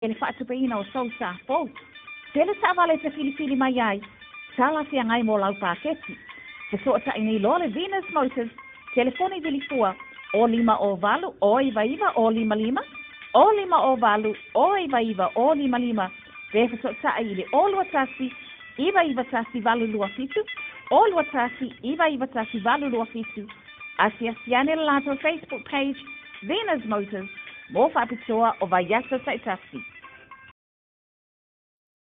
Le faatupeina o sou sa fou. Tele taavale e te filifili mai ai, talafeagai mo lau paketi. Fesootai nei loa le Venus Motors, telefoni vilifua, o 5 o 8 o 99 o 55, o 5 o 8 o 99 o 55, pe fesootai i le o 21 991 827, o 21 991 827. Asiasi ane le latou Facebook page, Venus Motors, mo faapitoa o vaiaso taitasi.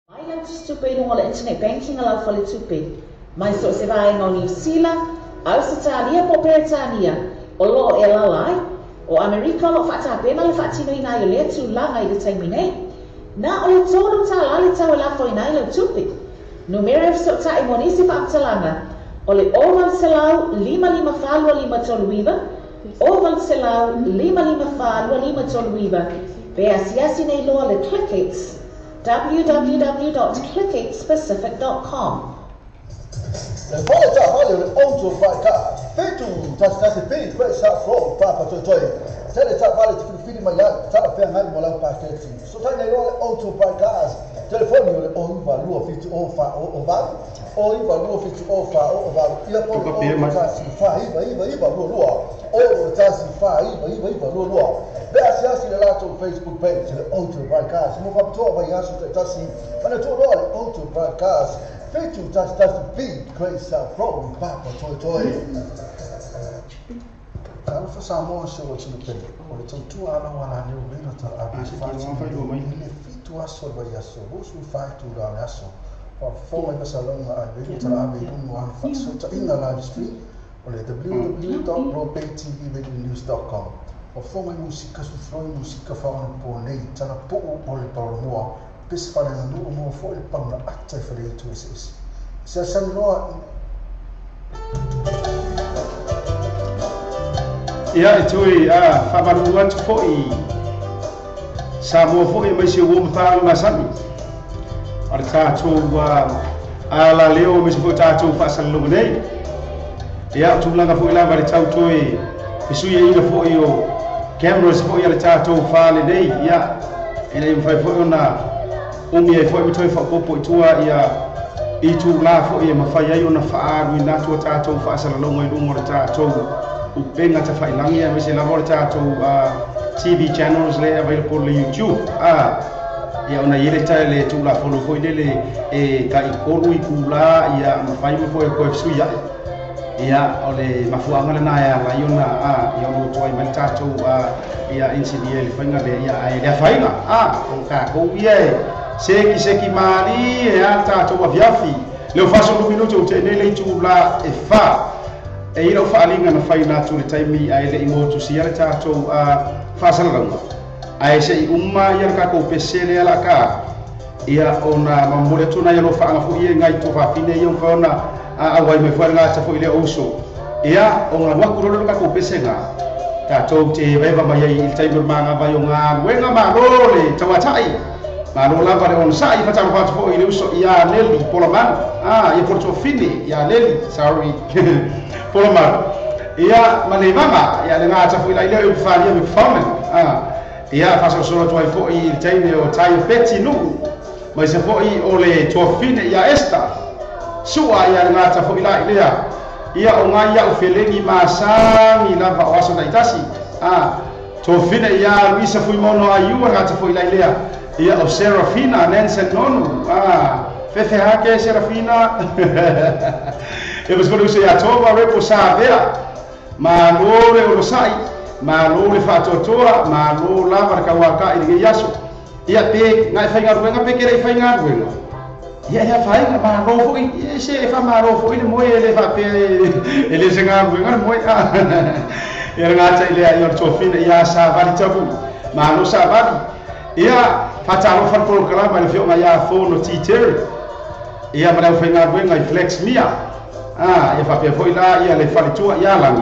Mai lau tupe i luga o le internet banking a lau faletupe. Mai so o se vaega o Niu Sila, Ausetalia po o Peretania, o lo o e alaala ai. O Amerika o lo o faatapena le faatinoina ai o lea tulaga i le taimi nei. Na o le $3 le tau e lafoina ai lau tupe. Numera e fesootai mo nisi faamatalaga o le 0800 554 2539, 0800 554 2539, pe asiasi nei loa le ClickX, www.clickxpacific.com. Le fale taavale o le Auto by Car, 711 B Great South Road, Papatoetoe. Tele taavale e te filifili mai ai, talafeagai mo lau paketi. Fesootai nei loa le Auto by Cars. Telefoni o le o 9 2 7 o 4 o o 8, o 9 2 7 o 4 o o 8. Ia po o 1 4 9 9 9 2 2, o 1 4 9 9 9 2 2. Pe asiasi le latou Facebook page, le Auto by Cars. Mo faapitoa vaiaso taitasi. Manatua loa le Auto by Cars. 711 B Great South Road, Papatoetoe. Talofa Samoa se o tino pele. O le tautua ala wa la leo vela ta ave whātino i le 7 aso o le vaiaso, 24 itula o le aso. Faafofoga i masalauga a velo tala ave i luga o ana faasootaiga live stream o le www.rawbaytvradionews.com. Faafofoga i musika sufloi, musika faaonaponei, talapuu o le paolomoa, pese faaleaganuu mo foi le pauna ata i faleaitu eseese. Seasani loa. Ia e tui a faamalu atu foʻi Samoa foʻi maise ua mapaaga masani o le tatou alaleo maise foʻi tatou faasalaloga nei. Ia o tulaga foʻi lava le tautoe fesuiaiga foʻi o cameras foʻi a le tatou falenei, ia ina ia mafai foʻi ona umi ai foʻi ma toe faaopopo i tua ia itulā foʻi e mafai ai ona faaaluina atu a tatou faasalalauga i luga o le tatou upega tafailagi aemaise lava o le tatou TV channels le available le YouTube a ia ona i le ta le tulafono foi lele e taitolu itulā ia mafai ma foi koe fesui ai. Ia o le mafuaaga lena e ala ai ona a ia ona toai mai le tatou ia engineer le faiga lea, ia ae le afaina a o tatou ia e seki seki mali e a tatou afiafi le o 40 minuti o tenei le itulā e 4 e i lau faaliga na faina atu le taimi ae le i motusia le tatou faasalalauga ae seʻi uma ia le tatou pese lea la ka ia ona mamoli atu nai alofaaga foʻi ia gai tofafine ia mafai ona auai mai foi le gata foʻi lea uso ia ona alu atu lole le tatou pesega tatou te vaeva mai ai i le taimi o le magavai o galuega. Malo le tauataʻi, malo lava le onosaʻi. Fatalofa atu foʻi i le uso ia Neli Polamanu ia Polatofine ia Neli, sorry, Polamanu ia ma le vaga ia le gata foʻi lai lea e ufalia me performance ia faasolosolo atu ai foʻi i le taimi o tai feti nuu mai se foʻi o le tuafine ia Esta sua ia le gata foʻi lai lea ia o ngai au felegi masagi lava o aso taitasi tofine ia Luisa Fuimono aiua le gata foʻi lai lea ia o Serafina Nansen Nonu fefe hake Serafina e pasiko le uso ia Toma Repo Savea. Malo le olosai, malo le faatoatoa, malo lava le kauakaʻi lenei aso. Ia pe gae faigaluega pe kele i faigaluega ia ia faiga malo foʻi e se e faamalo foʻi le moe e le faapea e le se galuega le moe ia le gata i lea ia o le tofina ia savali tapu malo savali. Ia faatalofa le polokalama i le fioga ia Fono Titerry ia ma le aufaigaluega i Flex Mia ia faapea foʻi la ia le faletua ia lagi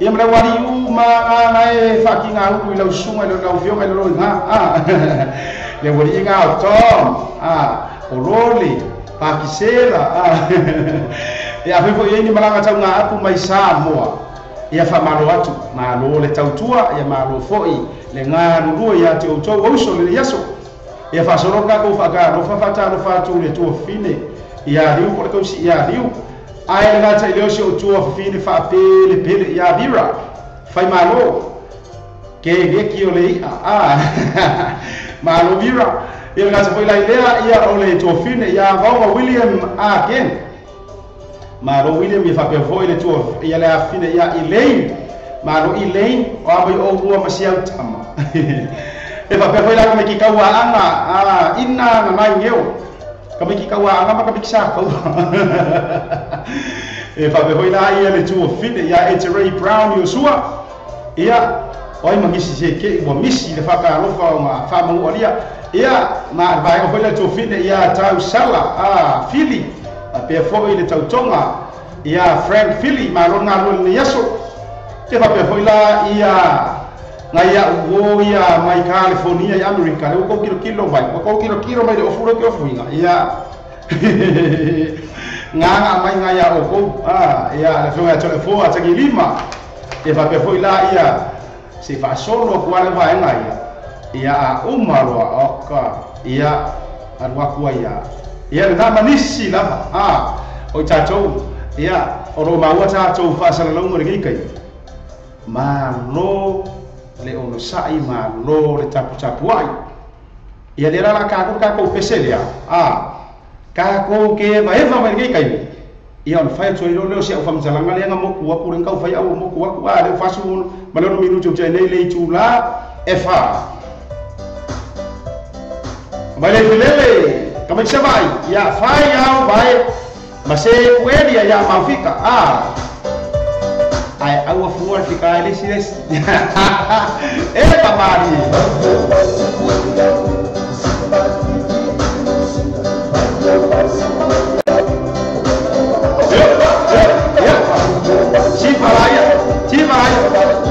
ia ma le ualiu ma gae faakiga ulu i lau susuga i lau fioga i loloiga le ualiiga o Tom o Loli Pakisela ia afai foʻi ai ni malaga tauga apu mai Samoa. Ia faamalo atu, malo le tautua, ia malo foʻi le galulue ia te outou auso le aso. Ia faasolo tatou faatalofa faatalofa atu le tuafafine ia liu po le tausi ia liu ae le gata i leo si ou tuafafine faapelepele ia Vira faimalo ke leki o le i'a a malo Vira ia le gata foi lai lea ia o le tuafafine ia Vaoga William Aken malo William ia faapea foi le tua ia le afafine ia Elaine malo Elaine o a mai o ua ma si au tama e faapea foi la ka kau anga a ina na mai ngeo ka mai ki kau anga ma ka mai ki sa kau e faapea foi la ia le tuafafine ia Ray Brown Yosua ia oi mangisi se ke ua misi le whakaalofa o ngā whamangu alia ia ma vaega foi le tuafafine ia Tau Sala a Fili a pea foi le tautoga ia Frank Fili malo ngā lua le aso te faapea foi la ia ngai au o ia mai California i Amerika le ua kou kilokilo mai ua kou kilokilo mai le ofu le ke ofuiga ia ngāngā mai ngai au kou a ia le afioga ia Tolefoa Tagilima e faapea foi la ia se faasolo aku ale vaega ia ia a uma loa oka ia alu aku ai ia ia lena ma nisi lava a o i tatou ia o loo maua tatou faasalalauga lenei kai malo le onosa'i malo le taputapua'i ia lea la la kakou kakou pese lea a kakou ke vaeva mai lenei kaimi ia ona fai atu ai loa lea o si au faamatalaga lea ga moku aku le gau fai au moku aku a lea fasu ma le 6 minuti o tiai nei le itulā e fa mai le filele ka mai savai ia fai au vai ma se kuelia ia maufika a ai au afua fika le si e papari. Chipalaya, chipalaya.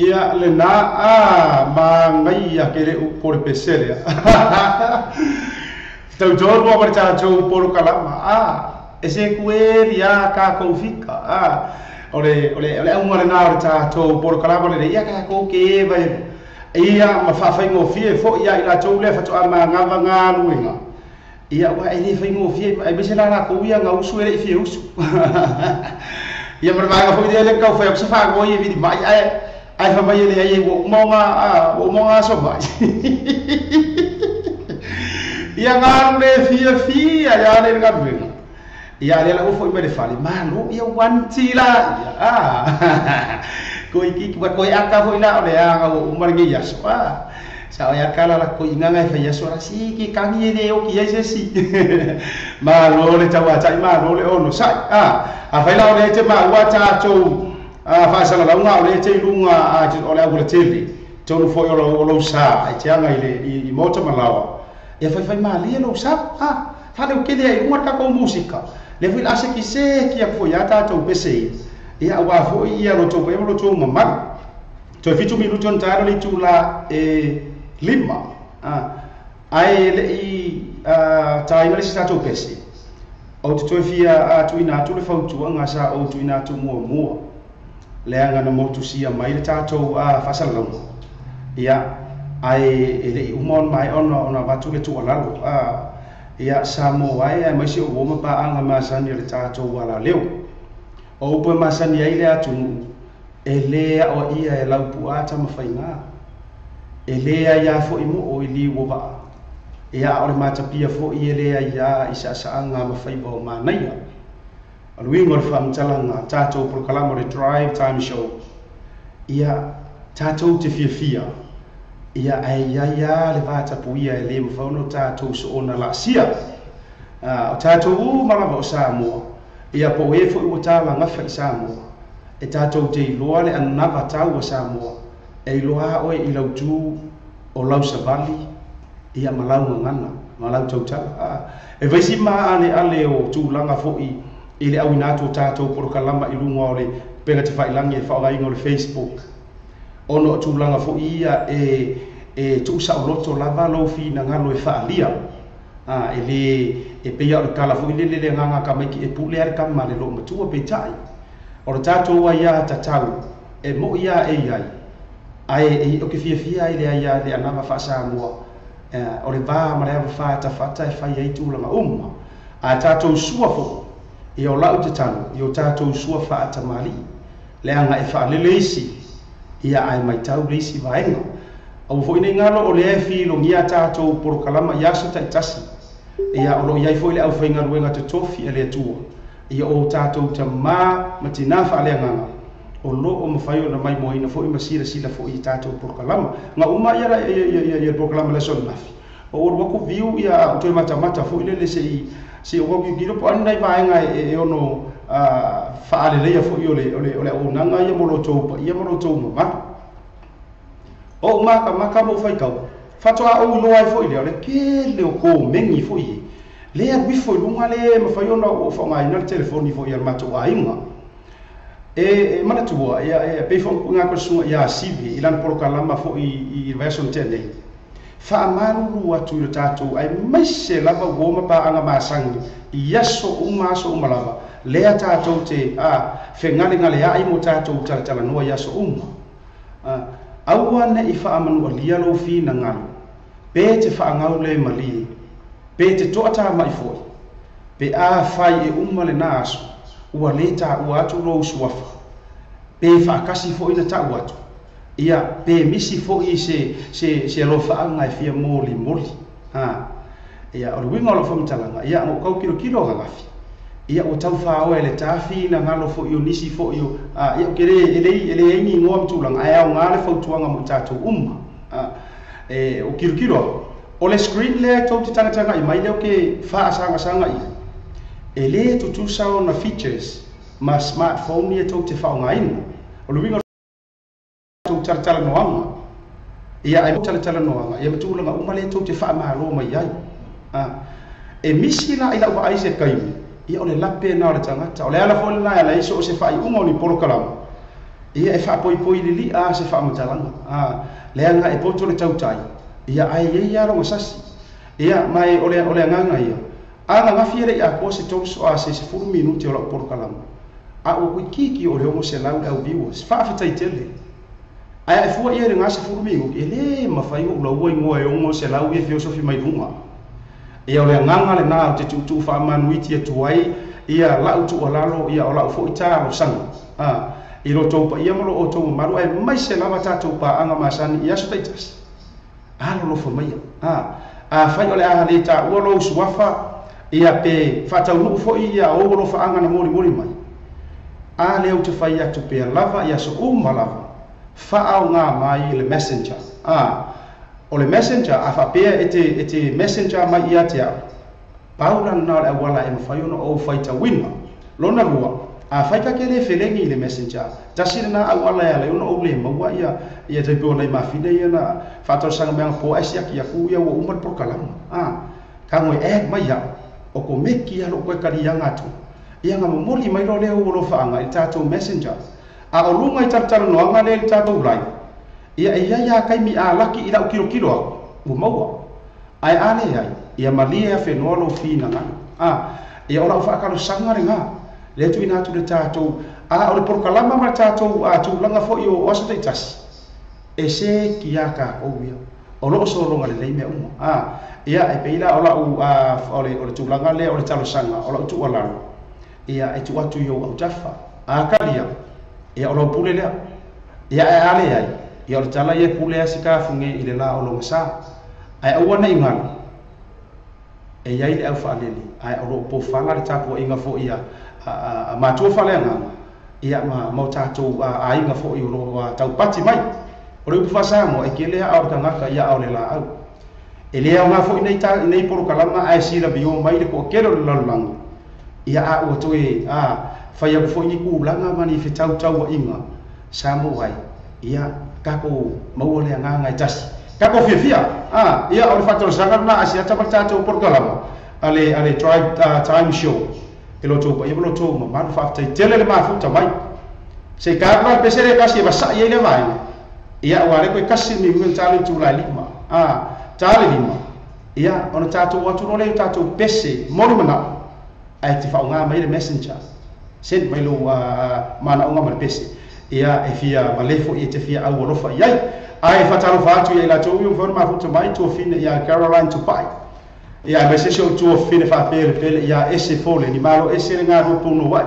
Ia lena a magaia ke le upu o le pese lea. Tautonu a ma le tatou polokalama a e se kueli a kākou fika a o le o le o le auga lena o le tatou polokalama lelei ia kākou ke eva eva ia ma faafaigofie foi ia i latou lea faatoa magava galuega ia ua e le faigofie aemaise la lakou ia gausu e le i fia usu ia ma le vaega foi lea le tau fai atu se faanoi e vili mai ae ae fai mai e leai ua uma ona ua uma ona aso mai ia galu le fiafia ia le galuega ia lea la ua foi mai le fale malo ia uanti la ia a koi ki wa koi aka foi la o le aga ua uma lenei aso a sa o ia kala la koi ingaga e fai aso la si ki kangi e le o ki ai se si malo le tauatai malo le ono sai a a fai la o le te maua tatou a faasalalauga o le te i luga a o le auala tele tonu foi o lou sa e te aga i le i maota ma laoa ia faifai malie lou sa a faaleukele ai i luga le tatou musika lea foi la a sekiseki atu foi ia tatou pese ia aua foi ia lo tou paia ma lo tou mamalu. Toe 7 minuti ona taalo le itula e 5 a ae le i taina le isi tatou pese ou te toe fia tuuina atu le fautuaga sa ou tuuina atu muamua leaga na motusia mai le tatou faasalalauga ia ae e le i uma ona maea ona avatu le tuualalo ia Samoa e aemaise o uo ma paaga masani o le tatou alaleo. O upu e masani ai le atunuu e lē aoaia e laupuaa tamafaigā e lē aiā foi moo i liu o vaa ia a o le matapia foi e lē aiā i saasaaga ma faiva o manaia. O le uiga o le faamatalaga tatou polokalama o le Drive Time Show ia tatou te fiafia ia ae i ai lava le vatapuia e lē mafai ona tatou soona laasia. O tatou uma lava o Samoa ia po o e foi ua talagafa i Samoa e tatou te iloa le anava tau a Samoa e iloa lava oe i lau tu o lau savali ia ma lau gagana ma lau tautala. E vaisi maaleale o tulaga foi i le auina atu o tatou polokalama i luga o le upega tafailagi e faaaogaina o le Facebook ona o tulaga foi ia e tuusaoloto lava lou finagalo e faaalia e lē e pei lava o le tala foi lele le agaga tamaiti e pule lava le tama a le loomatua peitai o le tatou aiā tatau e mo'i lava e i ai ae e ou te fiafia ai le aiā le anava faa-Samoa o le va ma le avafā tafata e fai ai tulaga uma a tatou sua foi ia o lau tatalo ia o tatou sua faatamalii leaga e faalele isi ia ae matau le isi vaega. Aua foi nei galo o lea e filogia a tatou polokalama i aso taitasi ia o lo o i ai foi le aufaigaluega totofi a le Atua ia o tatou tamā ma tinā faaleagaga o lo o mafai ona maimoaina foi ma silasila foi i tatou polokalama. Na uma ia ia le polokalama i le aso ananafi o ou alu atu viu ia ou toe matamata foi lele se i se i ou autilo po o a ni nai vaega e ono faaleleia foi o le o le o le auaunaga ia mo lo outou paia ma lo outou mamalu. O ou makamaka ma ou faitau faatoa ou iloa ai foi lea o le tele o komeni foi e lē alu ifo i luga lē mafai ona ou faaaogaina le telefoni foi a le matou aiga. E manatua ia e pei foi ona tuuina atu e le susuga ia Sivi i lana polokalama foi i le vaiaso na tea nei. Faamalulu atu i lo tatou aemaise lava uo ma paaga masani i aso uma aso uma lava lea tatou te fegalegaleai mo tatou talatalanoa i aso uma. Aua ne i faamanualia lou finagalo pe te faagau le malie pe te toatamai foi pe afai e uma lena aso ua lē taua atu lou suafa pe faatasi foi na tau atu ia pe misi foi se alofaaga e fia molimoli. Ia o le uiga o lau faamatalaga ia na ou tau kilokilo ananafi ia ua tau faaoa e le tafi finagalo foi o nisi foi o ia ou te le e leai ni igoa ma tulaga ae aoga le fautuaga mo i tatou uma. E o kilokilo au o le screen lea tou te tagatagai mai lea ou te faasagasaga i ai e lē tutusa ona features ma smartphone ia tou te faaaogaina. O le uiga o tou talatalanoaga ia ae talatalanoaga ia ma tulaga uma lea tou te faamalo mai ai. E misi la i lau vaai se taimi ia o le lape lena o le tagata. O le ala foi lena e ala ai so o se faaiuga o ni polokalama Ia e faapoipoi lili'a se faamatalaga leaga e poto le tautai ia ae iai a loga sasi ia mai o le agaga ia agagafi e le'i atoa se 30 a se 10 minute o la'u polokalama a ua kuikiki o le 600 le au viewers faafetai tele ae ae fua ia i le 10 minute e lē mafai ou laua igoa e 600 ia feosofi mai luga ia o le agaga lenā o te tuutuu faamanuiti atu ai ia la'u tuualalo ia o la'u fo'i talosaga i lo tou paia ma lo outou mamalu ae maise lava tatou paaga masani i aso taitasi alolofa maia afai o le a lē taua lou suafa ia pe faataunuu fo'i ia ou alofaaga na molimoli mai a lea ou te fai atu pea lava i aso uma lava faaogā mai le messenger o le messenger a faapea e te messenger mai ia te a'u pau lana o le auala e mafai ona ou faitauina lona lua afai ka ke lē felegi i le messenger tasi lenā auala e alai ona ou lē maua ia ia tai pei ona i mafina ia na faatalosaga meaga po ae siaki aku ia ua uma le polokalama kago e add mai a'u o komeki a lo'u koe kaliaga atu ia ga momoli mai loa lea ou alofaaga i le tatou messenger a o luga i talatalanoaga lea i le tatou live ia e iai a kaimi a laki i la'u kilokilo aku ua maua ae a leai ia malie afenoa lou finagalo ia o la'u faatalosaga legā lea tuuina atu le tatou o le polokalama ma le tatou tulaga fo'i o aso taitasi e se kia kakou ia o loo sologa lelei mea uma ia e pei la o la'u o le tulaga lea o le talosaga o la'u tuualalo ia e tuu atu i ou autafa kalia ia o lau pule lea ia ae a leai ia o le tala ia pule a se kafuge i le lā o loga sā ae aua nei galu e iai le aufaalele ae o loo pofala le tapuaʻiga foʻi a matua faaleagaga ia ma o tatou aiga foʻi o loo taupati mai o le upu faasamoa e kele a'a o le tagata ia a o le laau e lē aogā foʻi nei polokalama ae silamio mai le toʻatele o le lalolagi ia a ua toe fai aku foʻi ni kulaga ma ni fetautauaʻiga sa mo ai ia takou maua le agaga e tasi takou fiafia ia o le faatalosaga lenā asiata ma le tatou polokalama ale drive time show e lo tou paia ma lo tou mamalu faafetai tele le mafuta mai se ka la pese le kasi e vasaʻi ai le vaega ia ua le koe kasi ni uga tale tulai lima tale lima ia ona tatou atu loa lea tatou pese moli manao ae te faaaogā mai le messenger send mai lou manaoga ma le pese ia e fia malē foʻi e te fia au alofa i ai ae faatalofa atu ia i latou ia mafai ona mafuta mai tuafine ia Caroline Tupai ia mai se isi ou tuafine faapelepele ia ese fole ni malo ese le galue punouai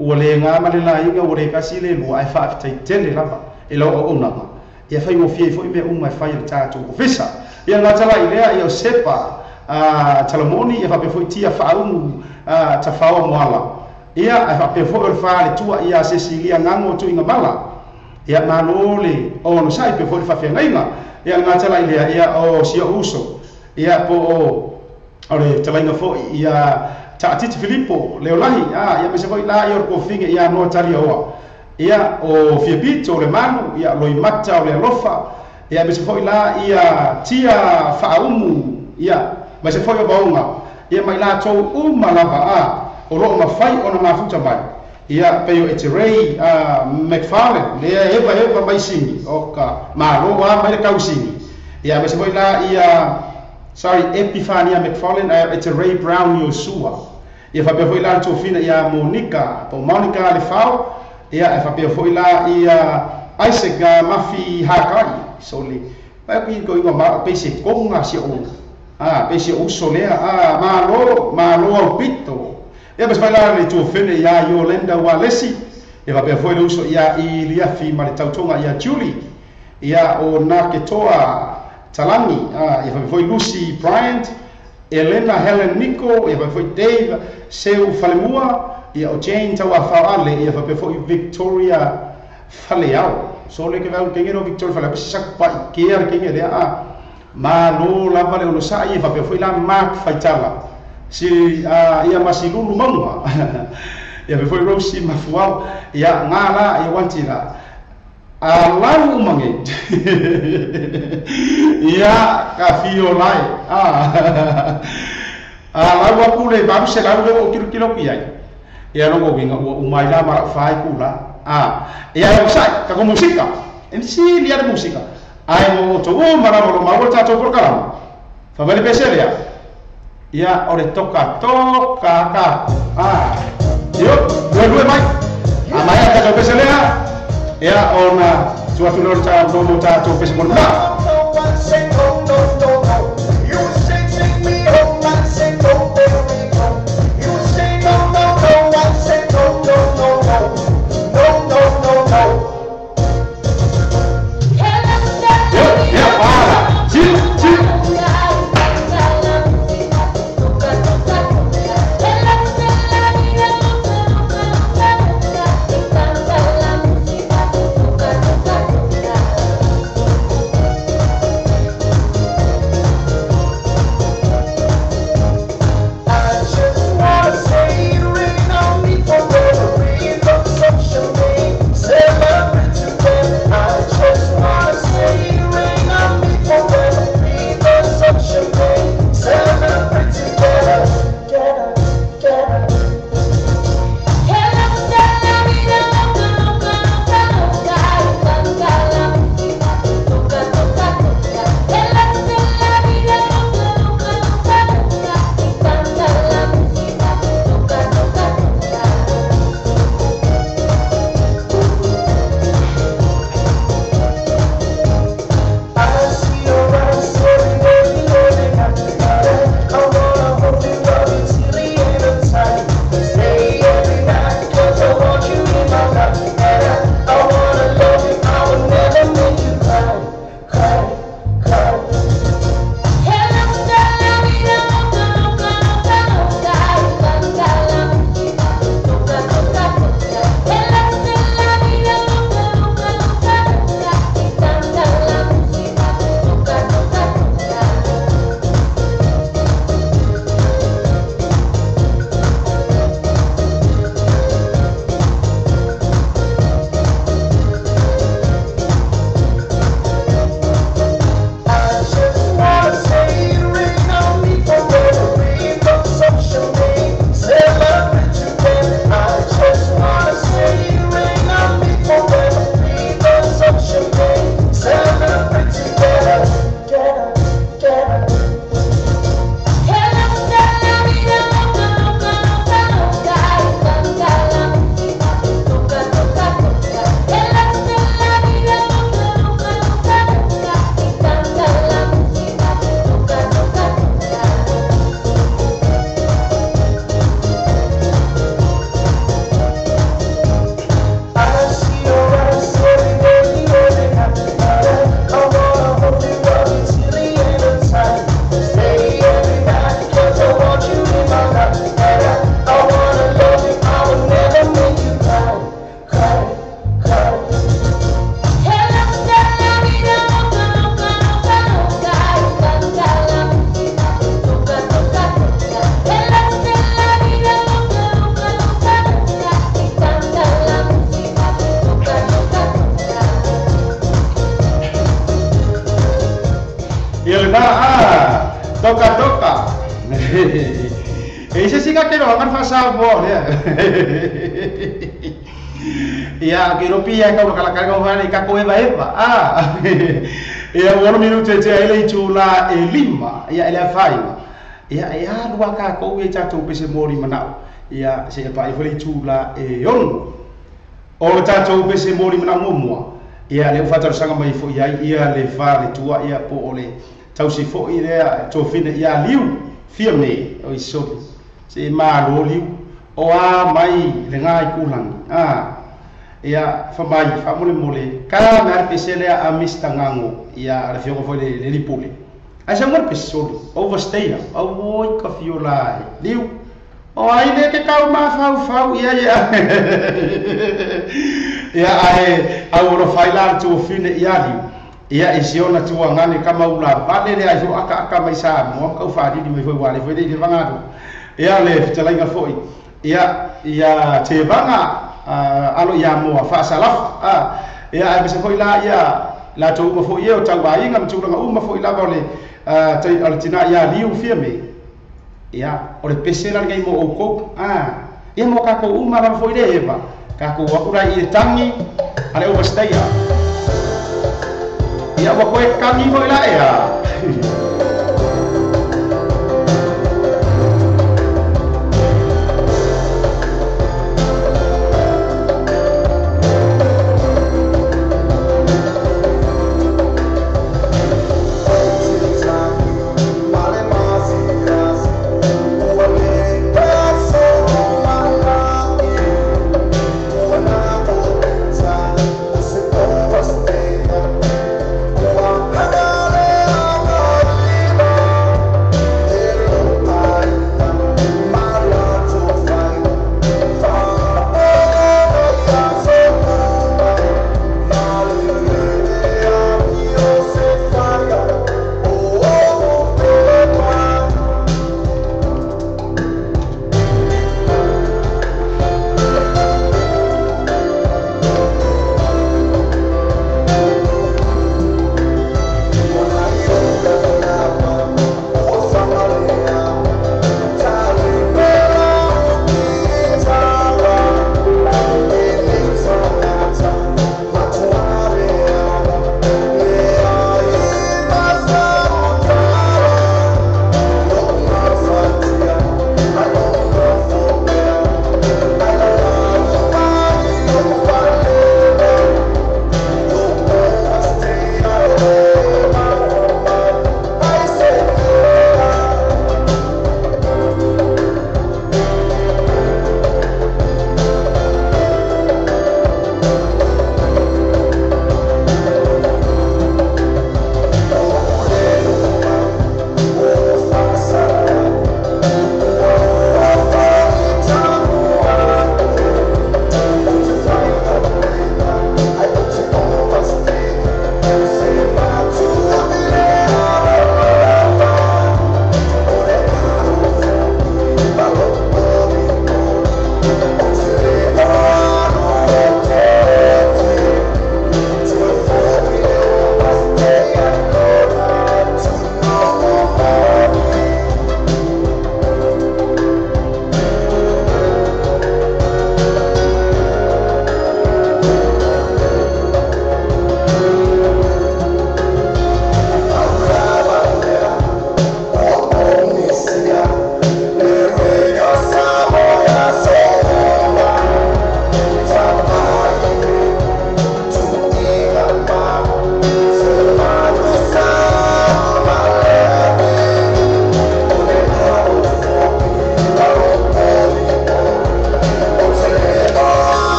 ua lēgā ma le laiga ua lē kasi le lua ae faafetai tele lava e lau auaunaga ia faigofie ai foʻi mea uma e fai e le tatou ofisa ia gatalaʻi lea ia o sepa talamoni ia faapea foʻi tia faaumu tafaoa moala ia ae faapea foʻi o le faletua ia Cecilia Gago tuuiga mala ia malo le ogosaʻi pea foʻi le faafeagaiga ia le gatalaʻi lea ia o sia uso ia po o le talaiga foʻi ia Taatiti Filipo Leolahi ia maise foʻi la ia o le kofiga ia noa taliaoa ia o Fiapito o le malu ia Loimata o le alofa ia maise foʻi la ia Tia Faaumu ia maise foʻi o Vaoga ia mai latou uma lava o loo mafai ona mafuta mai ia pei o Eterei McFarlane lea eva eva mai sigi o ka malo a mai le kausigi ia maise foʻi la ia sorry Epifania McFarlane Eterei Brown Iosua ia faapea foʻi la le tofina ia Monica po Monica Lefao ia e faapea foʻi la ia Isaac Mafi Hakai so le pa ko ingo ma pe se konga si o pe se uso lea malo malo au pito ia mas vai la le tofine ia Yolanda Walesi ia faapea foʻi le uso ia Iliafi ma le tautoga ia Julie ia o Naketoa Talangi ia faapea foʻi Lucy Bryant Elena Helen Nico ia faapea foʻi Dave Seu Falemua ia o Jane Tauafaoale ia faapea foʻi Victoria Faleao so le ke vau kenge no Victoria Faleao se sak pai ke ar kenge lea malo lava le onosaʻi ia faapea foʻi la Mark Faitala si ia masilulu mauga ia faapea foʻi Rosie Mafuao ia ngā la ia wanti la alau umange ia ka fio lai alau aku le 800 le o kilokilo ki ai ia logo winga ua umai la mara fai kula Ah, ia o sai ka ko musika. MC lia de musika. Ai mo to o mara mo ma o tatou por kalama. Fa vale pese lea. Ia o le toka toka ka. Ah. Io, lue mai. A mai a tatou pese lea. Ia ona tua tu lor ta no mo tatou pese mo na. Toka toka. E se singa ke no kan fasa bo ya. Ia ke ro pia ka kala ka ko ka ko eva eva. Ah. Ia wono minuto te ele tula e lima ia ele fai. Ia ia lua ka ko e tatou pese mori manao. Ia se pa i fole tula e on. O tatou pese mori manao mo. Ia le ufatar sanga mai fo ia ia le fa le tua ia po ole tausi fo i lea tofine ia liu firme o iso se ma lo liu o a mai le ngai kulang a ia fa mai fa mole mole ka na pese le a mista ngango ia le fio fo le lipule a sa mo peso overstay o oi ka fiola liu o ai le ke kau ma fau fau ia ia ia ai au ro fai la tofine ia liu ia e se ona tua ngane kama ula vale le ai aka aka mai sa mo ka fa di mai foi wale foi le vanga ia le fitalenga foi ia ia te vanga alo ia mo fa salaf ia ai se foi la ia la to mo foi eu tau ai ngam tu nga uma foi la vale te altina ia liu firme ia o le pese la ngai mo o ko ia mo ka ko uma la foi le eva Tatou aku la i tangi ale o vastaia. Ia ua koe kangi foi la ea.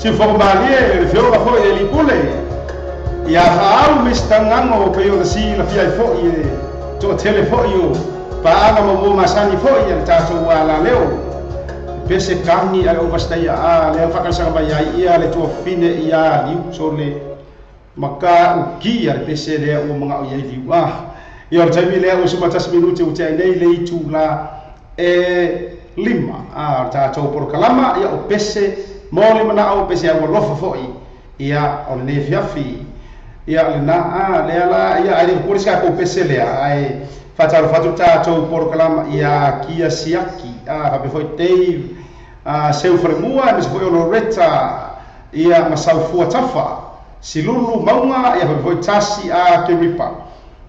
Si whakamalie le whioga foi e lipule. Ia whaau me stangango pe o si la fia foi e to tele foi o paanga mo masani foi e tatou ala leo. Pese kangi ai o vastaia a le whakasanga mai ai ia le tua fine ia liu so le maka uki ia le pese lea o manga o ia liu a. Ia o taimi lea o sumatas minute o te ai nei le itu la e lima a tatou porokalama ia o pese mo le mana o pese a lofa foi ia o le fiafi ia le na a le ala ia ai le polisi ka ko pese le ai fatalo fatu tatou porokalama ia kia siaki a fa foi Dave a seu fremua me foi o Loretta ia masaufua tafa silulu maunga ia fa foi tasi a keripa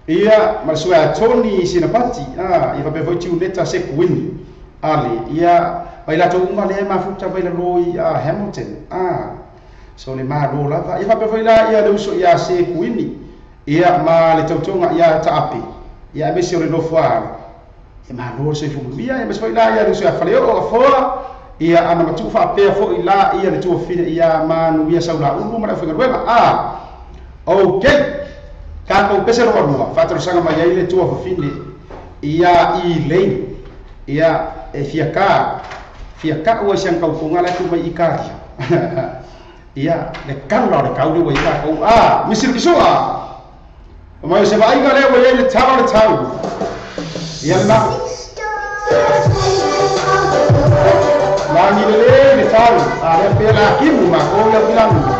ia masua Tony sinapati a ia fa foi tiuneta se kuini ali ia vai lá tu uma le mafuta vai lá loi a Hamilton a so le ma lo lava ia fa foi lá ia le uso ia se kuini ia ma le tautonga ia taapi ia me se o le nofoa ia ma lo se fu ia me foi lá ia le uso ia fale o foa ia ana matufa pe foi lá ia le tua fine ia manu ia saula ulu ma le foi a Okay, kākou pese loa lua, whātarosaga mai ai le tua fafine, ia i lei, ia e fia ka ua siang kau konga la tu mai i kāria. Ia, le kala o le kau le ua i kākou, a, misiru kisua! O mai o se vaaiga lea ua iai le tala o le tau. Ia le nao. Langi le le le tau, a lea pea la kimu ma kou ia pilangu.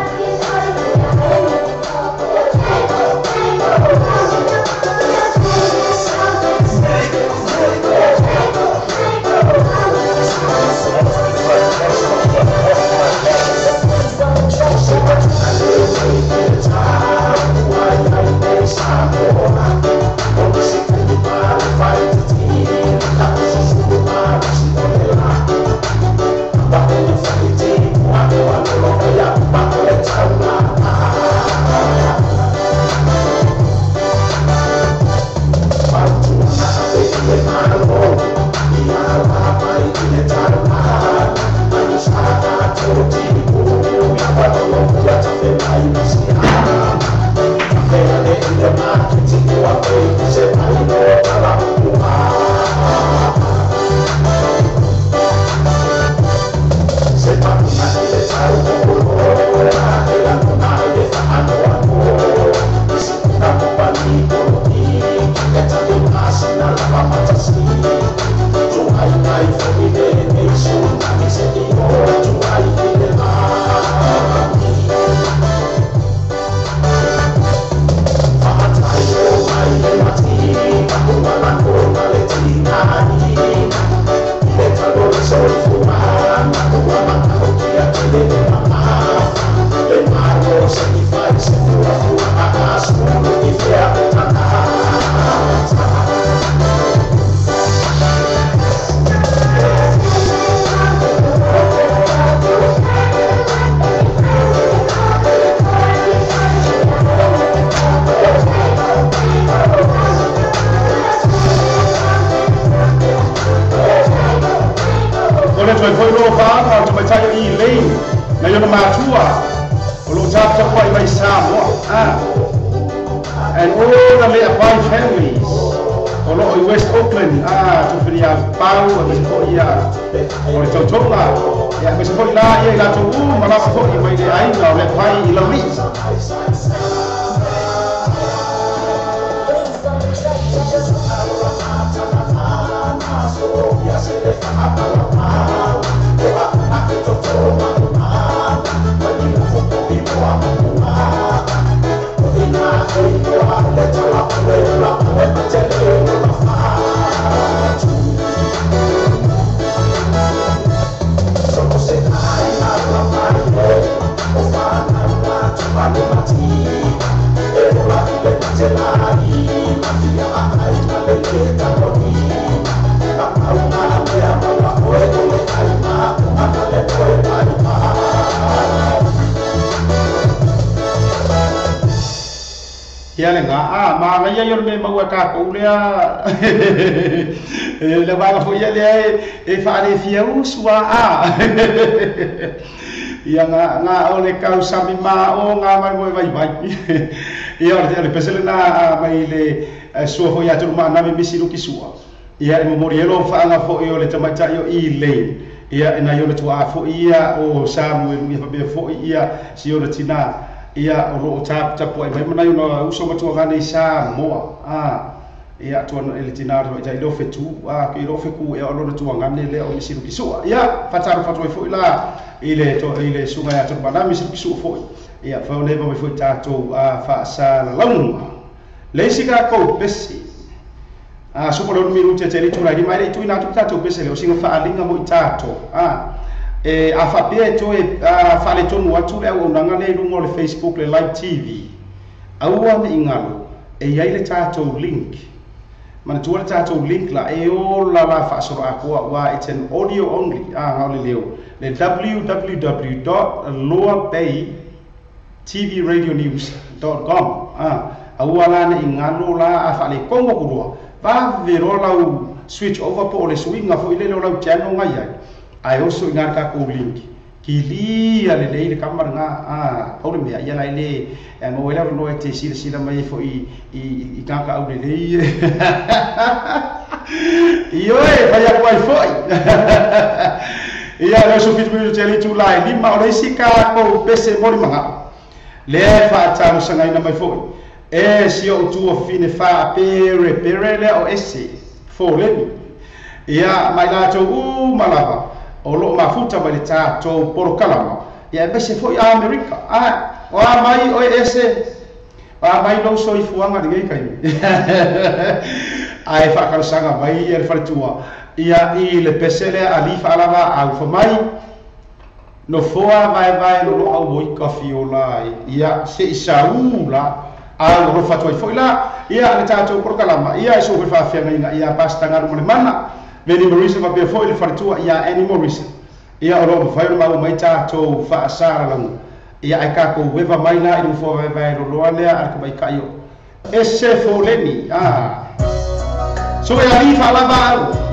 And all the Le'apai families, o loo i West Auckland, tuwhiria pau, a mese foi ia, o le tautonga, ia mese foi la ia i latou u, ma lapa foi mai le aiga o Le'apai i Laulii. Ia le ngā, a, ma ngai ai o le me maua kākou lea, le waga foi ia lea e whaare fia usua, a. Ia ngā o le kau sami mā o ngā mai moe vai vai. Ia o le pesele nā mai le sua foi atu ma nami misi luki sua. Ia e momori elo whaanga foi o le tamaitai o i lane. Ia e nai o le tua foi ia o Samuel ia whapea foi ia si o le tina. Ia o loo tapu ai mai manai ona uso matua ngane i Samoa. Ia tua ele tina o i lo fetu, ke lo feku e o lona tua ngane le o misi luki sua. Ia whataru whatu ai foi la i le sunga ia tonu mana misi luki sua foi. Ia whau le mai foi tātou whaasa launga. Le isi ka kou pesi. Supa le onu miru te te litu lai mai le tui nā tu tātou pesi le o singa whaalinga mo i tātou. E a whapea e toe whale tonu atu le au nanga le lunga o le Facebook le Live TV. Aua me ingalo e iai le tātou link. Mana tua le tātou link la e o la la whaasoro akoa wa it's an audio only. Ngau le leo. Le www.loabaytvradionews.com. Aua la ne ingalo la a whale kongo kurua. Va vero lau switch over po o le swinga fo ile lau channel ngai ai. Ai oso ingar ka ko link. Kilia lelei le kama lena a pau le mea ia la e lē e maua ai le avanoa e te silasila mai ai foʻi i tagata aulelei ioe fai atu ai foʻi ia le oso 7 minute tele itulā e 5 o le isi tatou pese mo limagao lea e faatalosagaina mai foʻi e si oʻu tuafine faaperepere lea o ese foleni ia ma i latou uma lava o loo mafuta mai le tatou polokalama ia aemaise foʻi Amerika a o a mai oe ese o a mai lou soifuaga lenei taimi ae faatalosaga mai ia le faletua ia i le pese lea ali faalava aufa mai nofoa vaevae lolo au oi kafiola ai ia se i saū la au alofa atu ai foʻi la ia le tatou polokalama ia e sou faafeagaiga ia Pastor Galumalemana Veni Morrison faapea foʻi le faletua ia Annie Morrison ia o loo mafai ona maua mai tatou faasalalauga ia ae tatou ueva mai la i le nofoa vaevae loloa lea a le tamaitaʻi o ese foleni a so e alii faalava au.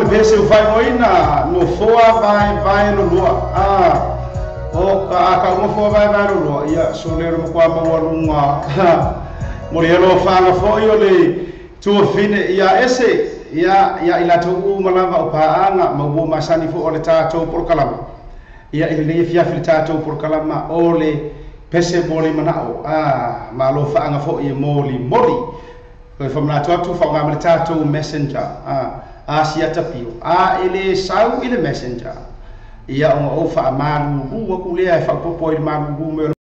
pese o faaigoaina nofoa vaevae loloa o ka a kauga foa vaevae loloa ia so lea o le makuā maualuga mo le alofaga foʻi o le tuafine ia ese ia ia i latou uma lava o paaga ma ua masani foʻi o le tatou polokalama ia i lenei afiafi le tatou polokalama o le pese mo le manaʻo ma alofaaga foʻi e molimoli e famanatu atu faaaogā ma le tatou Messenger Asiata Pio a e lē sau i le Messenger ia ona ou faamalulu aku lea e faaopopo ai le malulu mai.